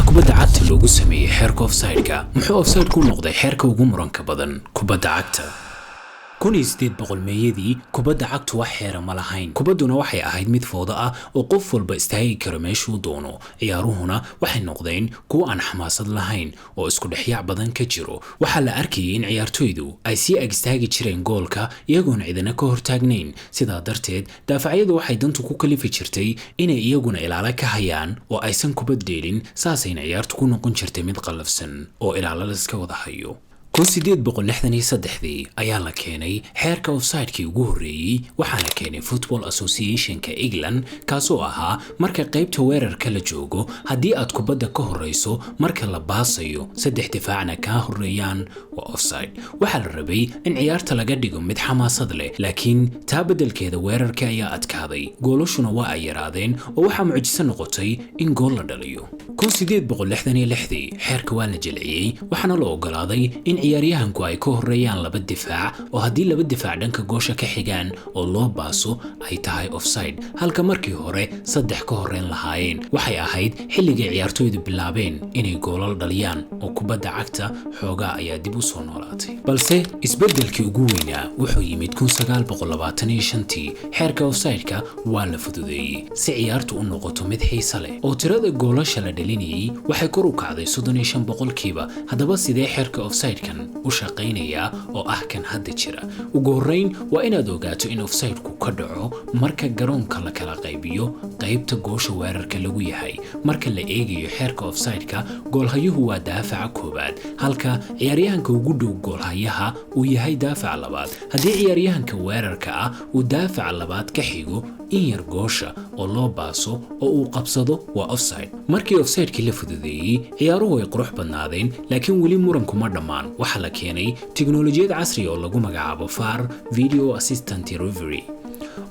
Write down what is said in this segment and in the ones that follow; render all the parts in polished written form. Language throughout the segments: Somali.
Kubadda cagta loogu sameeyey xeerka offside-ka? Muxuu offside-ku noqday xeerka ugu muranka badan kubadda cagta? 1800-meeyadii kubadda cagtu wax xeera ma lahayn. Kubadduna waxay ahayd mid foodo ah oo qof walba istaagi karo meeshuu doono. Ciyaaruhuna waxay noqdeen kuwo aan xamaasad lahayn oo isku dhexyaac badan ka jiro. Waxaa la arkayay in ciyaartoydu ay sii ag istaagi jireen goolka iyagoon cidina ka hortaagnayn. Sidaa darteed daafacyadu waxay dantu ku kalifi jirtay inay iyaguna ilaalo ka hayaan oo aysan kubad dheelin. Saasayna ciyaartu ku noqon jirtay mid qallafsan oo ilaalo laiska wada hayo. 1863-dii ayaa la keenay xeerka offside-kii ugu horreeyey. Waxaana keenay Football Association-ka England, kaasoo ahaa marka qaybta weerarka la joogo, haddii aad kubadda ka horreyso marka la baasayo, saddex difaacna kaa horreeyaan, waa offside. Waxaa la rabay in ciyaarta laga dhigo mid xamaasad leh, laakiin taa beddelkeeda weerarkii ayaa adkaaday, goolashuna waa ay yaraadeen oo waxaa mucjiso noqotay in gool la dhaliyo. 1866-dii xeerka waa la jilciyey, waxaana la ogolaaday in ciyaaryahanku ay ka horreeyaan laba difaac, oo haddii laba difaac dhanka goosha ka xigaan oo loo baaso ay tahay offside, halka markii hore saddex ka horreyn lahaayeen. Waxay ahayd xilligay ciyaartoydu bilaabeen inay goolal dhaliyaan oo kubadda cagta xoogaa ayaa dib u soo noolaatay. Balse isbeddelkii ugu weynaa wuxuu yimid 1925-tii. Xeerka offside-ka waa la fududeeyey si ciyaartu u noqoto mid xiise leh, oo tirada goolasha la dhalinayay waxay kor u kacday 35%. Haddaba sidee xeerka offside-kan u shaqaynayaa oo ah kan hadda jira? Ugu horreyn waa inaad ogaato in offside-ku ka dhaco marka garoonka la kala qaybiyo qaybta goosha weerarka lagu yahay. Marka la eegayo xeerka offside-ka, goolhayuhu waa daafaca koowaad, halka ciyaaryahanka ugu dhow goolhayaha uu yahay daafaca labaad. Haddii ciyaaryahanka weerarka ah uu daafaca labaad ka xigo in yar goosha oo loo baaso oo uu qabsado, waa offside. Markii offside-kii la fududeeyey, ciyaaruhu ay qurux badnaadeen, laakiin weli muranku ma dhammaan. Waxaa la keenay tiknoolajiyad casri oo lagu magacaabo VAR, Video Assistant Referee,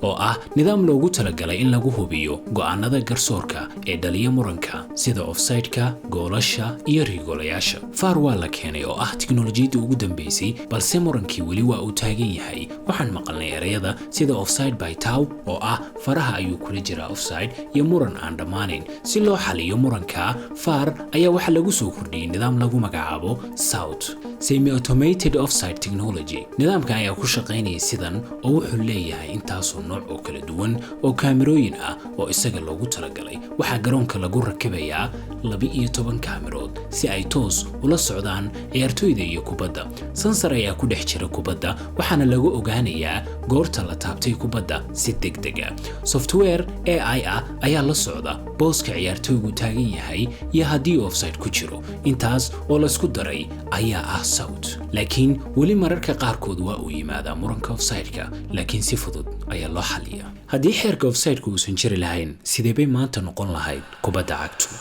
oo ah nidaam loogu talagalay in lagu hubiyo go'aanada garsoorka ee dhaliya muranka, sida offside-ka, goolasha iyo riigoolayaasha. VAR waa la keenay oo ah tiknoolajiyadii ugu dambeysay, balse murankii weli waa uu taagan yahay. Waxaan maqalnay ereyada sida "offside by toe" oo ah faraha ayuu kula jiraa offside, iyo muran aan dhammaanayn. Si loo xaliyo muranka VAR ayaa waxaa lagu soo kordhiyey nidaam lagu magacaabo SAOT, Semi Automated Offside Technology. Nidaamka ayaa ku shaqaynaya sidan oo wuxuu leeyahay intaasoo nooc oo kala duwan oo kaamirooyin ah oo isaga loogu talagalay. Waxaa garoonka lagu rakibayaa 12 kaamirood si ay toos ula socdaan ciyaartoyda iyo kubadda. Sensor ayaa ku dhex jira kubadda, waxaana lagu ogaanayaa goorta la taabtay kubadda si degdeg ah. Software AI ah ayaa la socda booska ciyaartoygu taagan yahay iyo haddii offside ku jiro. Intaas oo laysku daray ayaa ah SAOT. Laakiin weli mararka qaarkood waa uu yimaadaa muranka offside-ka, laakiin si fudud ayaa loo xaliyaa. Haddii xeerka offside-ka uusan jiri lahayn, sidee bay maanta noqon lahayd kubadda cagtu?